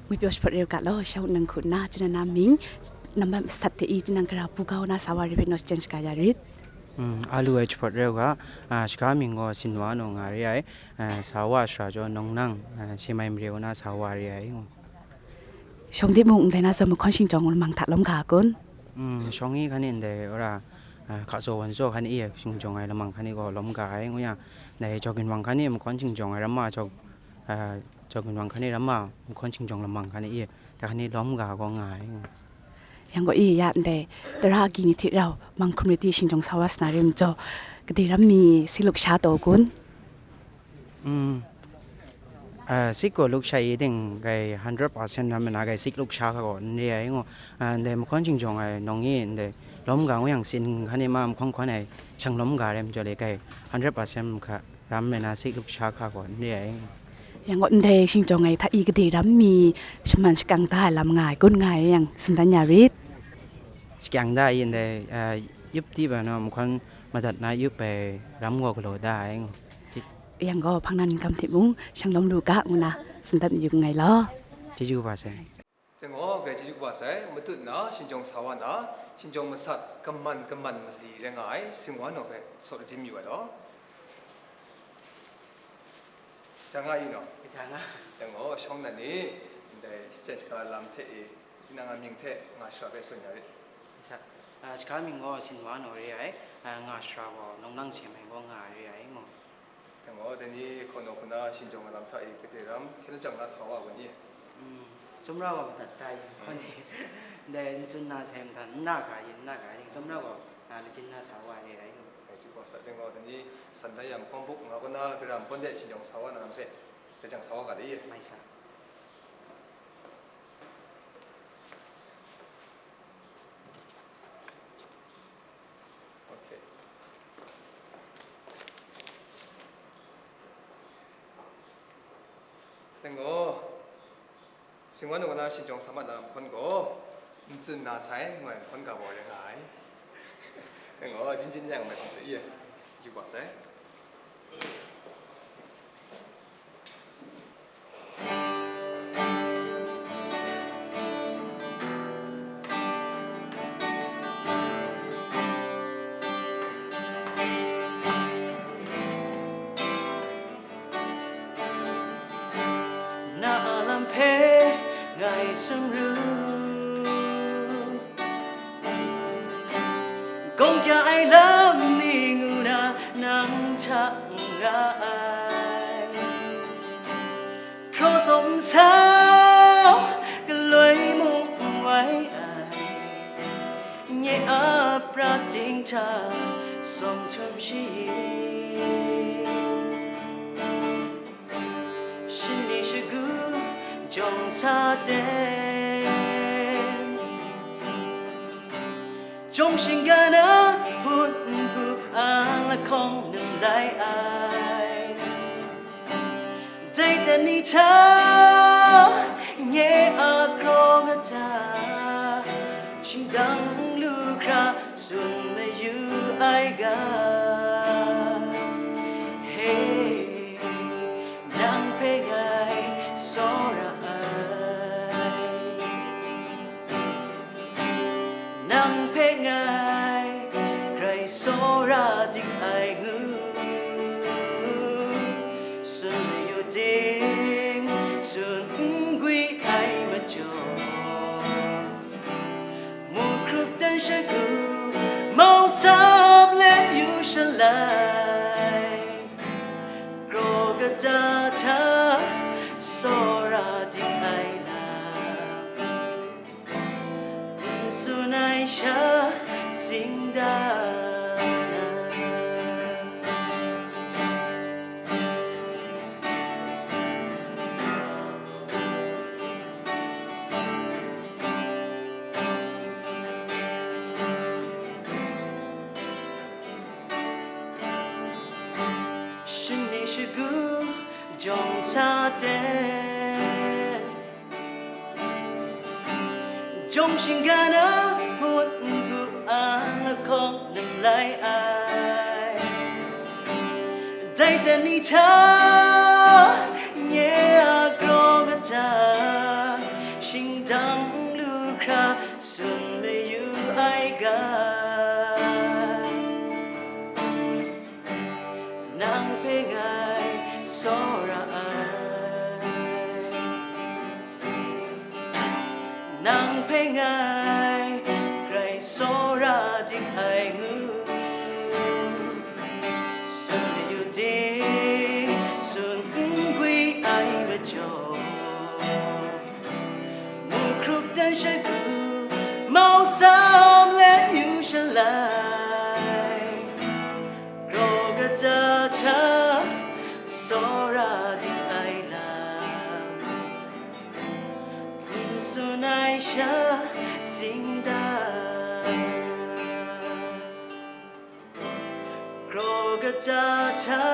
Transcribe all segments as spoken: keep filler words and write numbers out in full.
Ngwi pyaw shapawt re u ga law, shawng nang hku nna, chyanan na mying, nambat masat hte i, chyanan gara bu ga na sa wa re hpe naw shachyen shaga ya rit. Mm, a lu ai shapawt re u ga, a, shaga mying gaw Sinwa naw nga re ai, a, sa wa shara jaw nawng nang, a, Shemai mare u na sa wa re ai. Shawng di mung ndai na zawn mahkawn shingjawng lamang hta lawm ga kun? Mm, shawng i hkan e ndai, ora, a, hka tsaw wan tsaw hkan e shingjawng ai lamang hkan e gaw lawm ga ai, ngu yang, ndai jaw ginwang hkan e mahkawn shingjawng ai ramma jaw, a, jaw ginwang hkan e ramma mahkawn shingjawng lamang hkan e, dai hkan e lawm ga gaw nga ai. Yang gaw, i ya ndai, tara agyi ni hte rau, mang hkrum rai di shingjawng sa wa sa na re majaw, gade ram mi si luk sha taw kun? Mm. A, sik gaw luk sha i ting, gai hundred percent ram nna gai sik luk sha hka gaw n re ai ngu. A, ndai mahkawn shingjawng ai nawng e, ndai lawm ga ngu yang, sin hkan e ma mahkawn hkawn ai shang lawm ga re majaw le, gai hundred percent hka ram nna sik luk sha hka gaw n re ai. Yang gaw ndai shingjawng ai hta i gade ram mi shaman shakang da ai lam nga ai, gun nga ai yang, tsun dan ya rit. Shakang da i ndai, a, yup di ba naw, mahkawn madat na yup ai ram gaw galaw da ai ngu. Yang gaw, hpang na ningkam hte mung, shang lawm lu ga, ngu na, tsun dat mayu nngai law. Chyeju kaba sai. Dai gaw, grai chyeju kaba sai, matut nna, shingjawng sa wa nna, shingjawng masat, kaman kaman mali rai nga ai, Sinwa naw hpe sawt lajim yu ai law. Ja nga i naw? Ja nga. Dai gaw, shawng nan ni, ndai shachyen shaga lam hte e, tinang a mying hte nga shara hpe tsun ya rit. Sa, a, shaga mying gaw Sinwa naw re ai, a, nga shara gaw nawng nang Shemai gaw nga ai re ai, ngu. Dai gaw, dai ni hkaw naw hku na shingjawng ai lam hta e, gade ram hkyen lachyang na sa wa ai ni? Mm, sumra wa madat tai, hkaw ni. Ndai n tsun na sai mahtan, n na ga yin, n na ga yin, sumra gaw, a, lajin na sa wa ai re ai. Dai chyu wa sa, dai gaw, dai ni san dan yang, hkawng buk nga kaw na, gara mahkawn de shingjawng sa wa na lam hpe, lachyang sa wa ga le ye. Mai sa. Okay. Dai gaw, Sinwa naw na shingjawng sa mat na mahkawn gaw, n tsun na sai, ngu ai mahkawn ga baw rai nga ai. Dai gaw, jin jin yang mai hpang hte i e, yu wa sai. Na a lam hpe ngai sumru, gawng kya ai lam ni ngu na nang hta n nga ai. Hpraw zawn nsau galoi mung n wai ai, nye a pra ting hta sawng htum shayin. Shin ni shagu jawng sa ten, jawng shinggan a hpun npu ang lahkawng num lai ai. Dai ten ni hta nye a kraw kata, shingdang n lu hkra tsun mayu ai ga. Hey, nang hpe ngai tsawra ai. Nang hpe ngai grai tsawra ding ai ngu, tsun mayu ting, tsun n gwi ai majaw, mu hkrup dan shagu, mau sap let yu shalai, kraw kata hta tsawra ding ai lam. N tsun ai sha sing da na. Shin ni shagu jawng sa ten, jawng shinggan a hput n-gu ang lahkawng nem lai ai. Dai ten ni hta nye a kraw kata, Dang n lu hkra tsun mayu ai ga, nang hpe ngai tsawra ai, nang hpe ngai grai tsawra dik ai ngu, tsun mayu ting, tsun n gwi ai majaw. Mukrup dan shai pru, mau sam let yu shalai, graw kata hta tsawra dik ai lam, n tsun ai sha sing da na. Graw kata hta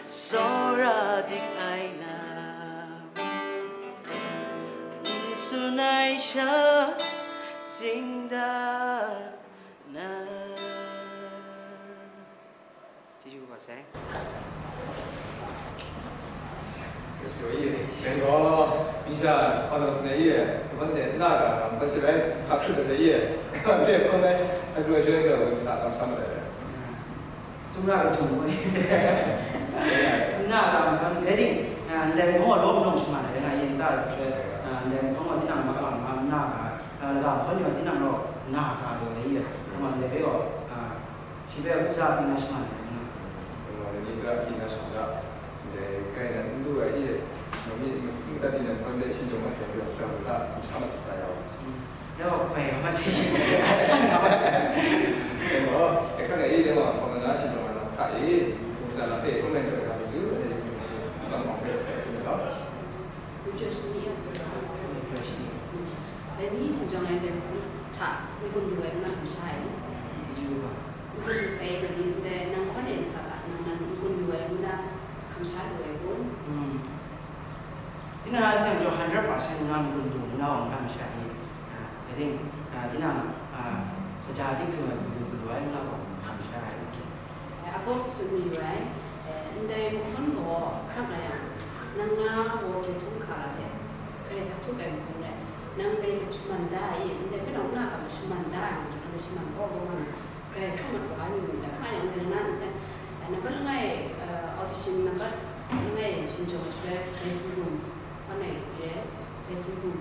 tsawra dik ai lam, n tsun ai sha sing da na. Chyeju kaba sai. Pyaw i, seng gaw, Misha, hpa nang sangai i, hpan de nna ga, nang hpa shirai, hpa hkrit ai i, de hpan ai, a kru ai shawng ai ga, woi masa kamsham ai. Sumra ga chung woi. Nna ga, nang ready, ah, ndai mung gaw lawm lawm shaman ai, nga yin ta ai shawng, ah, ndai mung gaw tinang ma ga, ma nna ga, ah, lagam hkawn yawng tinang gaw nna ga, gaw ai i, kuma ndai gaw, ah, Shi hpe a kusa pyi na shaman ai, ngu. Dai ni tara pyi na shaman da. Dai kai na n lu ai e, nang mi, nang mi ta pyi na hkawn de shingjawng masai pyi wa, hkra lu hta, kamsham masai hta ya wa. Mm. Ya wa hkoi wa masai, asan wa masai. Dai gaw, dai hkra dai e, dai wa, hkawm na shingjawng ai lam hta e, ngu ta lam hpe, hkawm na jaw ai lam yu, dai yu ni, n tawn hkawm hpe sai hte ni gaw. Yu pyaw shi ni ya sa ga. Yu pyaw shi ni. Dai ni shingjawng ai dai hta, n gun lu ai ngu na kamsha ai. Chyeju wa. N gun lu sai dai ni, ndai nang hkawn e ntsa ga, nang nan n gun lu ai ngu na kamsha lu ai kun? Mm. Tinang, tinang jaw hundred percent ngu na n gun lu ngu na wa ngu na kamsha ni. Ah, I think, ah, tinang, ah, kaja dik htum ai hku lu galu ai ngu na wa kamsha ai. A bawk tsun mayu ai, eh, ndai mahkawn gaw hkrak la yang, nang na gaw hkye htung hkra la hte, grai htak htuk ai mahkawn rai, nang dai shaman da ai e, ndai hpe nang na ga shaman da ai majaw, nang dai shaman gaw gaw nga, grai hkrak mat wa ai myit mung dai, hkra yang ndai na nsen, eh, nambat langai, eh, audition nambat langai shingjawng ai shaloi, lesson room, hkawn ai re, lesson room.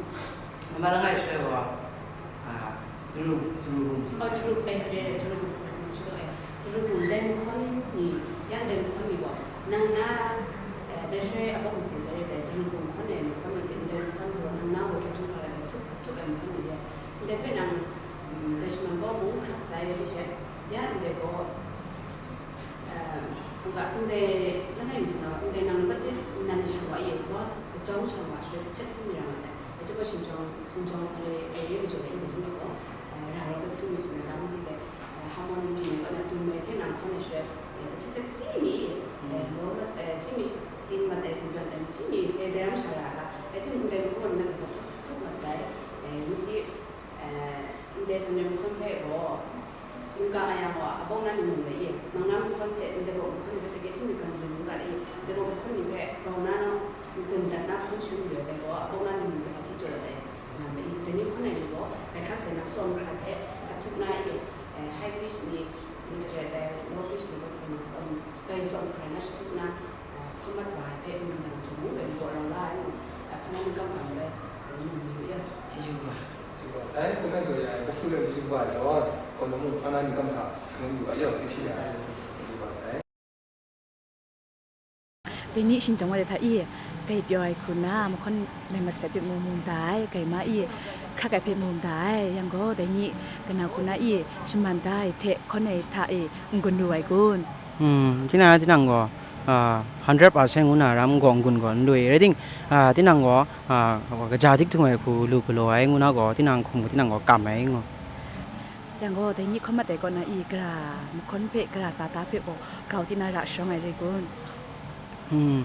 Nambat langai shaloi gaw, ah, Turu, Turu Bum Sing. Oh, Turu, eh, re, re, Turu Bum Sing, Turu, eh, Turu Bum, dai mahkawn ni, yang dai mahkawn ni gaw, nang na, eh, dai shaloi a bawk masing zaw re, dai Turu Bum hkawn e mahkawn ni hte ndai mahkawn gaw, nang na gaw hkye htung hkra ai, htuk, htuk ai mahkawn ni re. Ndai hpe nang, mm, dai shaman gaw mung hkrak sai re she, ya ndai gaw, Ehm, u ga, ndai, langai mi tsun na, ndai nang labat de nan shang wa ye, boss, kajawng shang wa, shwe, chet chyeju mi ra nga dai. Achyut gaw shingjawng, shingjawng hkrai, e, re majaw dai, n majaw dai gaw, eh, ra rau bai hpyi mi tsun na, ra ngu di dai, eh, harmony hpyi mi, kaw na, dum mai hte nang hkawn ai shwe, eh, chet chet chyeju mi, eh, law mat, eh, chyeju mi, ting mat ai, singsan ai, chyeju mi, eh, dai ram sha ra ga, eh, ting ndai mi kaw na, htup, htup mat sai, eh, ngu di, Eh, ndai sumnep mahkawn hpe gaw, sumga a yang gaw, abawk na ningning rai i, nang na mahkawn hte ndai bawk mahkawn hpe pyi hte chyeju mi gan gun ngu ga rai i, ndai bawk mahkawn ni hpe grau na nang n-gun dat na hkan shangun rai ai gaw, abawk na ningning hpe hpaji jaw dat ai, nga ma i, dai ni hkawn ai ni gaw, grai hkra sai nang tsawm hkra hte, hkap htup na i, eh, high pitch ni, n-, jaret ai, low pitch ni gaw, nang tsawm, grai tsawm hkra na shatup na, eh, hkamat wa ai hpe, n-, nang jaw ngu rai, n-, gaw rau la ai, eh, hpa na n-, kam kam rai, eh, n-, n-, ya, chyeju wa. Chyeju wa sai, hkawm na jaw ya ai, hpasu let hpasu wa ai zawn, hkawn lamu hpa na ningkam hta shangun yu ga yawng hpyi hpyi ai, chyeju wa sai. Dai ni shingjawng wa de hta i, dai pyaw ai hku na, mahkawn lai masat hpe mu mu da ai, grai ma i, hkrak ai hpe mu da ai, yang gaw, dai ni kana hku na i, shaman da ai hte hkawn ai hta e, n-gun lu ai kun? Hmm, tinang, tinang gaw, ah, hundred percent ngu na ram gaw n-gun gaw n lu ai. Rai ting, ah, tinang gaw, ah, kaja dik htum ai hku lu galaw ai ngu na gaw, tinang hkum gaw tinang gaw kam ai ngu. Yang gaw, dai ni hkawn mat ai kaw na i, gara mahkawn hpe, gara sa da hpe gaw, grau tina ra sharawng ai rai kun? Hmm.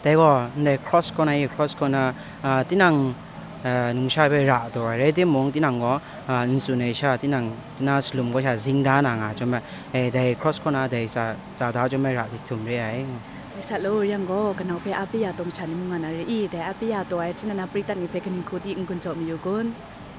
Dai gaw, ndai cross kaw na i, cross kaw na, ah, tinang, ah, numsha hpe ra taw ai rai timung, tinang gaw, ah, n tsun ai sha, tinang, tinang salum kaw sha zing da na nga chyawm ai, eh, dai cross kaw na, dai sa, sa da chyawm ai ra dik htum re ai. Sat law, yang gaw kanau hpe Apiya taw masha ni mu nga na re i? Dai Apiya taw ai hpyi na na paritat ni hpe kaning hku di n-gun jaw mayu kun?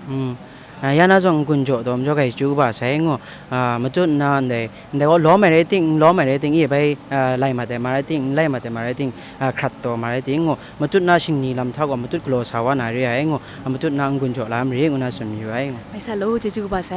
Hmm. Ah, ya na zong n-gun jaw taw majaw ga chyeju kaba sai ngu, ah, matut nna ndai, ndai gaw lawm ai rai ting, n lawm ai rai ting, i bai, ah, lai mat ai ma rai ting, n lai mat ai ma rai ting, ah, hkrat taw ma rai ting ngu, matut nna shingni lam hta gaw matut galaw sa wa na re ai ngu, ah, matut nna n-gun jaw la marit ngu na tsun mayu ai ngu. Mai sat law, chyeju kaba sai.